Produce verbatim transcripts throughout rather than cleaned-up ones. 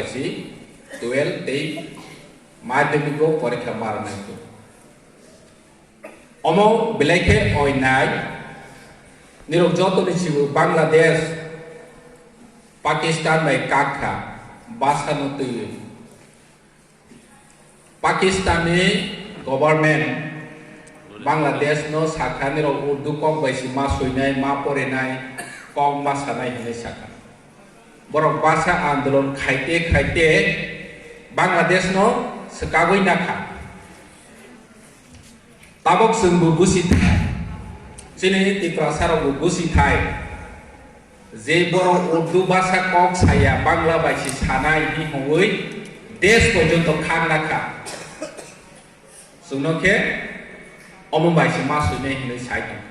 si twelve tei madhyamik o porikha ma rwnai kho. Omo belai khe oinai, nirok joto ni sibu Bangladesh, Pakistan bai kak kha, basa no twiwi. Pakistan ni government Bangladesh no sakha nirok Urdu kok bai si ma swinai, ma porinai, kok ma sanai hinwi sakha. Borok basa andolon khaite khaite Bangladesh no swkagwi nakha. Tabok chwngbo busi thai, chini Tiprasa rokbo busi thai, je borok Urdu basa kok saya, Bangla bai si sanai hinwi desh porjonto khang nakha. Chwngno khe omo bai se ma swinai hinwi sai tong.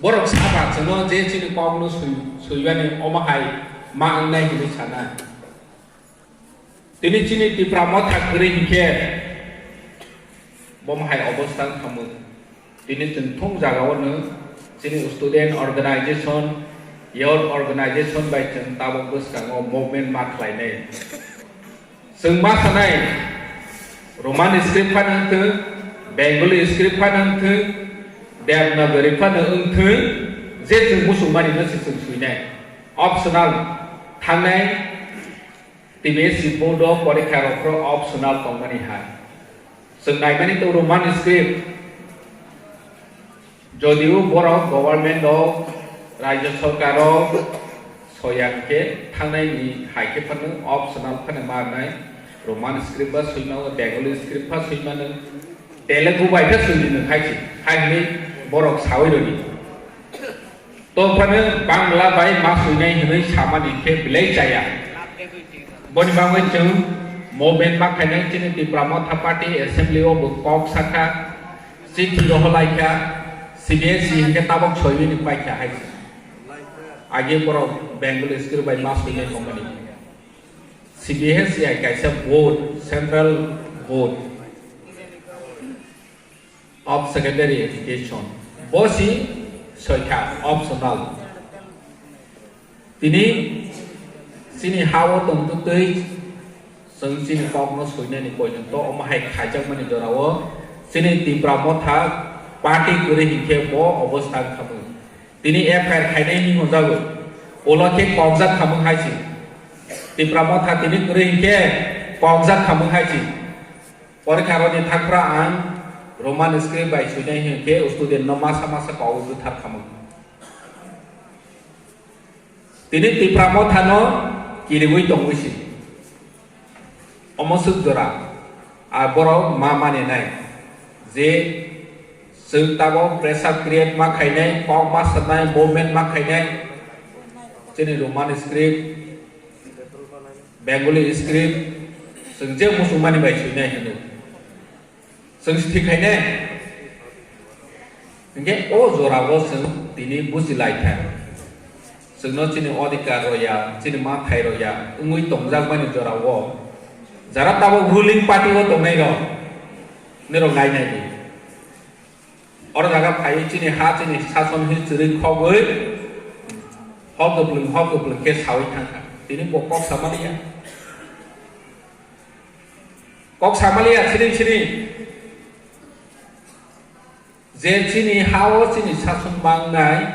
Borok saba chwngno je chini kokno swi-, swibani omo hai ma wngnai hinwi sanai. Tini chini Tipra Motha kwrwi hinkhe bomo hai obostha wngkha mung. Tini chwng thung jagao nw chini student organization, youth organization bai chwng tabuk bwskango movement ma khlainai. Chwng ma sanai, Roman script phano wngthwng, Bengali script phano wngthwng, Devanagari phano wngthwng, je chwng muchungmani no se chwng swinai. Optional thangnai T B S C board o porikha rok phro optional tongmani hai. Chwng naimani to Roman script. Jodio borok government o, rajya sarkar o soya khe thangnai ni hai khe phano optional phano ma rwnai, Roman script ba swima o, Bengali script ba swima no, Telugu bai khe swini no hai se, hai hinwi borok sawi rwdi. To phano Bangla bai ma swinai hinwi samani khe belai chaya. Boni bagwi chwng movement ma khainai chini Tipra Motha Party assembly o bo kok sakha. Chithi rohorlaikha, C B S E hinkhe tabok soiwi ni paikha hai se. Age borok Bengali script bai ma swinai tongmani. C B S E hai kaisa board, central board of secondary education. Bo si soikha optional. Tini chini ha-o tongtwtwi chwng chini kokno soinani poito omo hai khaijakmani jorao chini Tipra Motha party kwrwi hinkhe bo obostha wngkha mung. Tini F I R khainai hinwi hwnjago, ulo khe kokjak khamung hai se. Tipra Motha tini kwrwi hinkhe kokjak khamung hai se. Porikha rokni thakphra ang Roman script bai soinai hinkhe student no masa masa kogwi bwthar khamung. Tini Tipra Motha no kiriwi tongwi si. Omo swk jora, a borok ma mani nai je chwng tabok pressure create ma khainai, kok ma sanai, movement ma khainai, chini Roman script, Bengali script, chwng je muchungmani bai soinai hino. Chwng se thik khainai. Hinkhe o jorao chwng tini bujilaikha. Chwngno chini odhikar rwya, chini mathai rwya, wngwi tongjakmani jorao. Jara tabok ruling party o tongnai rok, nirok nainai di. Oro jaga phaiwi chini ha, chini sason hi chwrwi khogwi, hok kwplwng, hok kwplwng khe sawi thangkha. Tini bo kok samaliya. Kok samaliya siring siring. Je chini ha-o chini sason mangnai,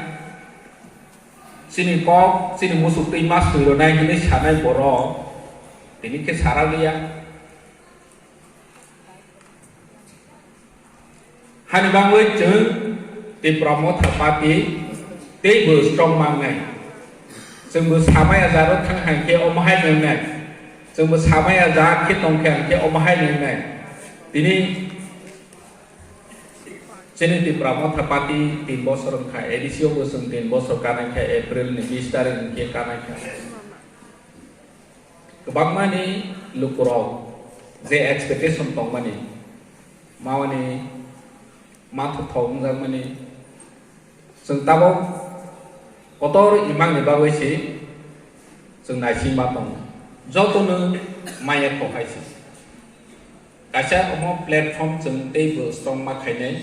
chini kok, chini muchuk twi ma swironai hinwi sanai borok, tini khe sara liya. Hani bangwi chwng Tipra Motha Party teibo strong mangnai. Chwngbo samaya jaro thang hai khe omo hai nwngnai. Chwngbo samaya ja khe tong khe ang khe omo hai nwngnai. Tini chini Tipra Motha Party tin bosor wngkha, A D C o bo chwng tin bosor kanai kha, April ni bis tarik ni khe kanai kha. Kwbangmani lukurok je expectation tongmani, mawani manthothok wngjakmani, chwng tabok kotor imangni bagwi se chwng naisingma tongo. Jotono maya kho hai se. Kaisa omo platform chwng teibo strong ma khainai,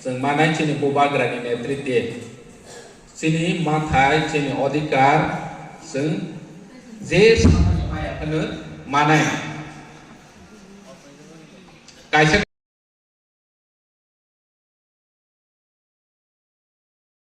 chwng manai chini Bubagrani netritwe, chini mathai, chini odhikar, chwng je samani maya phano manai. Kaisa